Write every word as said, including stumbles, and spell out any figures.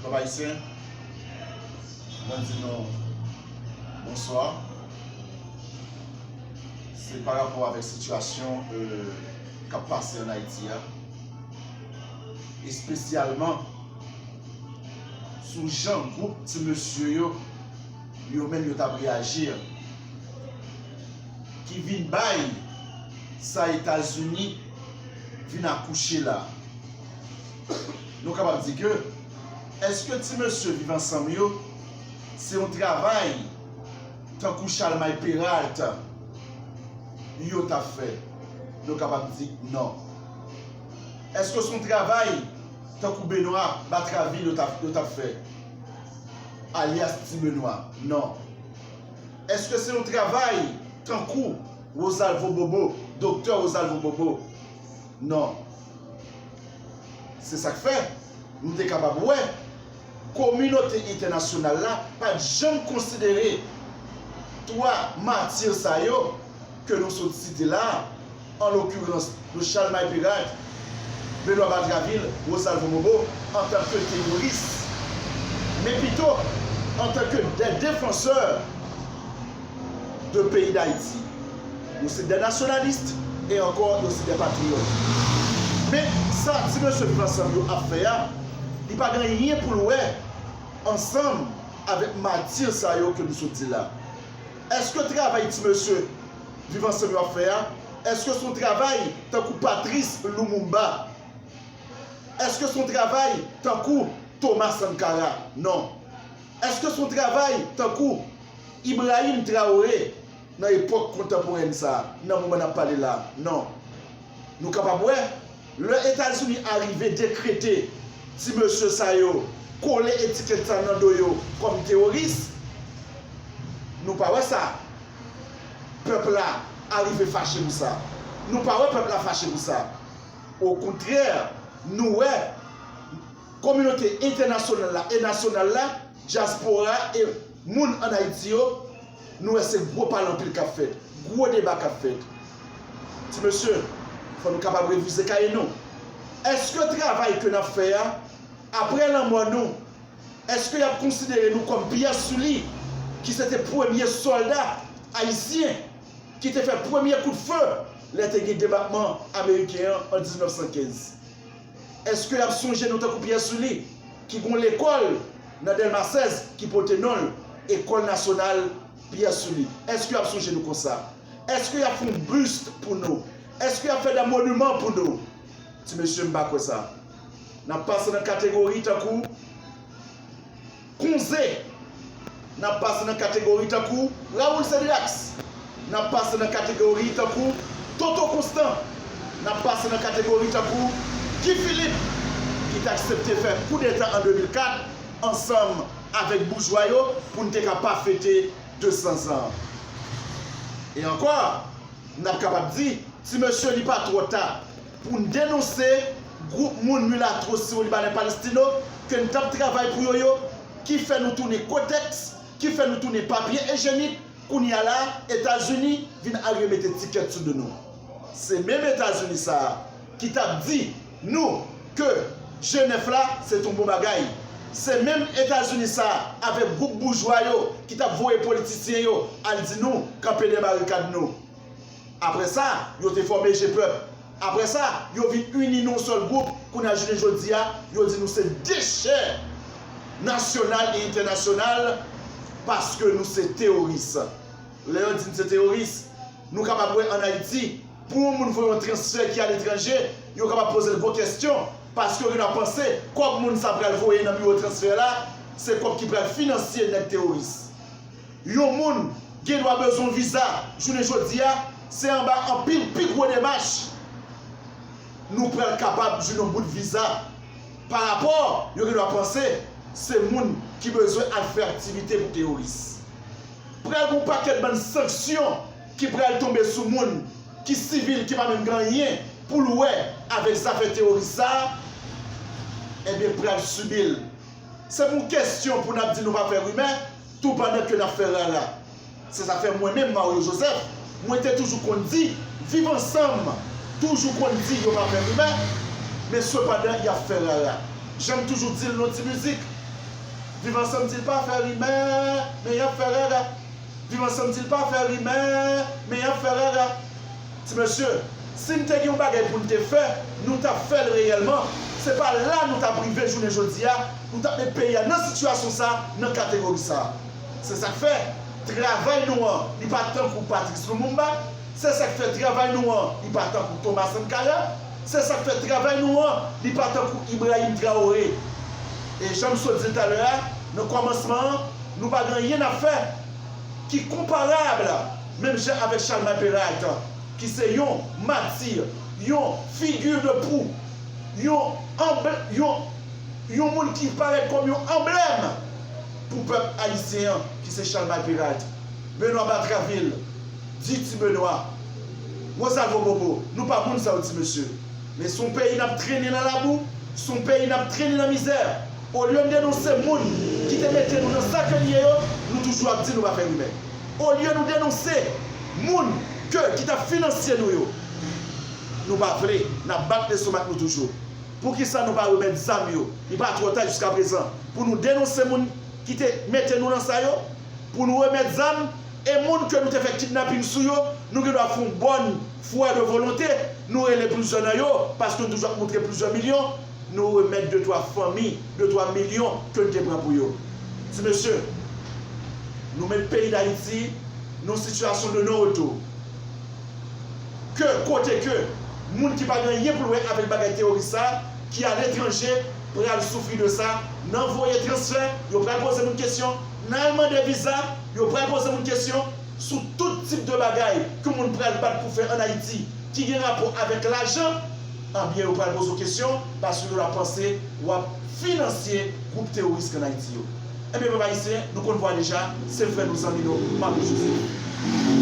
Pèp ayisyen, mwen di nou bonswa. Se pa rapò avèk sitiyasyon, euh, k ap pase ann Ayiti a, espesyalman sou jan gwoup ti mesye yo, yo menm yo t ap reyaji a, ki vin bay sa Etazini vin akouche la. Nou kapab di ke, èske ti mesye Viv Ansanm yo, se yon travay tankou Chalmay Peralt yo t ap fè? Nou kapab di non. Èske se yon travay tankou Benoît Batraville yo t ap, yo t ap fè? Alyas Ti Benoît, non. Èske se yon travay tankou Rosalvo Bobo, Doktè Rosalvo Bobo? Non. Se sa k fè nou te kapab wè kominote entènasyonal la pa t janm konsidere twa mati sa yo ke nou sot site la, an lokirans de Chalmay Peralt, Benoît Batraville, Rosalvo Bobo, antanke teworis, men pito antanke des défenseurs de peyi Dayiti. Yo se des nationalistes e ankò yo se des patriotes. Men sa ti mesye Viv Ansanm yo ap fè a, li pa gen anyen pou l wè ansanm avèk mati sa yo ke nou sot di la. Èske travay ti mesye Viv Ansanm yo ap fè a, èske se yon travay tankou Patrice Lumumba? Èske se yon travay tankou Thomas Sankara? Non. Èske se yon travay tankou Ibrahim Traoré nan epòk kontanporèn sa a, nan moman n ap pale la a? Non. Nou kapab wè, lè Etazini arive dekrete ti mesye sa yo, kole etikèt sa nan do yo kòm teworis, nou pa wè sa. Pèp la arive fache pou sa. Nou pa wè pèp la fache pou sa. Okontrè, nou wè kominote entènasyonal la e nasyonal la, dyaspora e moun ann Ayiti yo, nou wè se gwo pale anpil k ap fèt, gwo deba k ap fèt. Ti mesye, fò nou kapab revize kaye nou. Èske travay ke n ap fè a, apre lanmò nou, èske y ap konsidere nou kòm pyès sou li, ki se te premye sòlda ayisyen ki te fè premye kout fe lè te gen debakman ameriken an an diznèf san kenz? Èske y ap sonje nou tankou pyès sou li, ki gon lekòl nan Dèlma sèz ki pote non l, Ekòl Nasyonal Pyè Souli? Èske y ap sonje nou konsa? Èske y ap fè yon bust pou nou? Èske y ap fè de moniman pou nou? Ti mesye, m pa kwè sa. N ap pase nan kategori tankou Konze. N ap pase nan kategori tankou Raoul Cédriax. N ap pase nan kategori tankou Toto Constant. N ap pase nan kategori tankou Guy Philippe, ki t aksepte fè koudeta an de mil kat ansanm avèk boujwa yo pou n te ka pa fete de san zan. E ankò, n ap kapab di, ti mesye, li pa twò ta pou n denonse gwoup moun milatwo siwolibanè palestino ke n t ap travay pou yo yo, ki fè nou tounen kotèks, ki fè nou tounen papye ijyenik. Kounye a la, Etazini vin al remete tikèt sou do nou. Se menm Etazini sa a ki t ap di nou ke Jenèf la se t on bon bagay. Se menm Etazini sa a avèk gwoup boujwa yo ki t ap voye politisyen yo al di nou kanpe dè barikad nou. Apre sa, yo te fòme G pèp. Apre sa, yo vin ini nan yon sèl gwoup. Kounye a jounen jodi a, yo di nou se dechè nasyonal e entènasyonal paske nou se teworis. Lè yo di n se teworis, nou kapab wè ann Ayiti, pou yon moun voye yon transfè ki aletranje, yo kapab poze l gwo kèsyon, paske yo gen dwa panse kòb moun sa pral voye nan biwo transfè la, se kòb ki pral finanse nèg teworis. Yon moun gen dwa bezwen yon viza jounen jodi a, se anba anpil pi gwo demach nou pral kapab jwenn yon bout viza. Pa rapò, yo gen dwa panse se moun ki bezwen al fè aktivite pou teworis. Pral gen yon pakèt bann sanksyon ki pral tonbe sou moun ki sivil, ki pa menm gen anyen pou l wè avèk zafè teworis sa a, ebyen, pral sibi l. Se pou kèsyon pou n ap di nou pa fè rimè, tou pandan ke n ap fè rara. Se sa fè mwen menm, Mario Joseph, mwen te toujou konn di, Viv Ansanm toujou konn di yo pa fè rimè, men sepandan, y ap fè rara. Jan m toujou di l nan ti mizik, Viv Ansanm di l pa fè rimè, men y ap fè rara. Viv Ansanm di l pa fè rimè, men y ap fè rara. Ti mesye, si n te gen yon bagay pou n te fè, nou t ap fè l reyèlman. Se pa la nou t ap rive jounen jodi a, nou t ap met peyi a nan sitiyasyon sa, nan kategori sa. Se sa k fè, travay nou an, li pa tankou Patrice Lumumba. Se sa k fè travay nou an, li pa tankou Thomas Sankara. Se sa k fè travay nou an, li pa tankou Ibrahim Traoré. E jan m sot di l talè a, nan kòmansman an, nou pa gen anyen n ap fè ki konparab, menm jan avèk Chalmay Peralt, ki se yon mati, yon figi de pou, yon anb-, yon, yon moun ki parèt kòm yon anblèm pou pèp ayisyen an, ki se Chalmay Peralt, Benoît Batraville, Diti Benoît, Rosalvo Bobo, nou pa moun sa yo, ti mesye. Men se yon peyi n ap trennen nan labou, se yon peyi n ap trennen nan mizè. Olye n denonse moun ki te mete nou nan sa ke n ye yo, nou toujou ap di nou pa fè rimè. Olye nou denonse moun ke, ki t ap finansye nou yo, nou pa vle, n ap bat lestomak nou toujou. Poukisa nou pa remèt zam yo? Li pa twò ta jiskaprezan pou nou denonse moun ki te mete nou nan sa yo, pou nou remèt zam, e moun ke nou te fè kidnaping sou yo, nou gen dwa fè yon bòn fwa de volonte, nou rele plizyè nan yo, paske nou toujou ap montre plizyè milyon, nou remèt de twa fanmi, de twa milyon ke n te pran pou yo. Ti mesye, nou met peyi Dayiti nan yon sitiyasyon de non retou. Ke kote ke moun ki pa gen anyen pou l wè avèk bagay teworis sa, ki aletranje, pral soufri de sa, nan voye transfè, yo pral poze moun kesyon, nan al mande viza, yo pral poze moun kesyon sou tout tip de bagay ke moun pral bat pou fè ann Ayiti ki gen rapò avèk lajan, ebyen yo pral poze w kesyon paske yo la panse w ap finansye gwoup teworis k ann Ayiti yo. Ebyen pèp ayisyen, nou konn vwa deja, se frè nou, zanmi nou, Marco Joseph.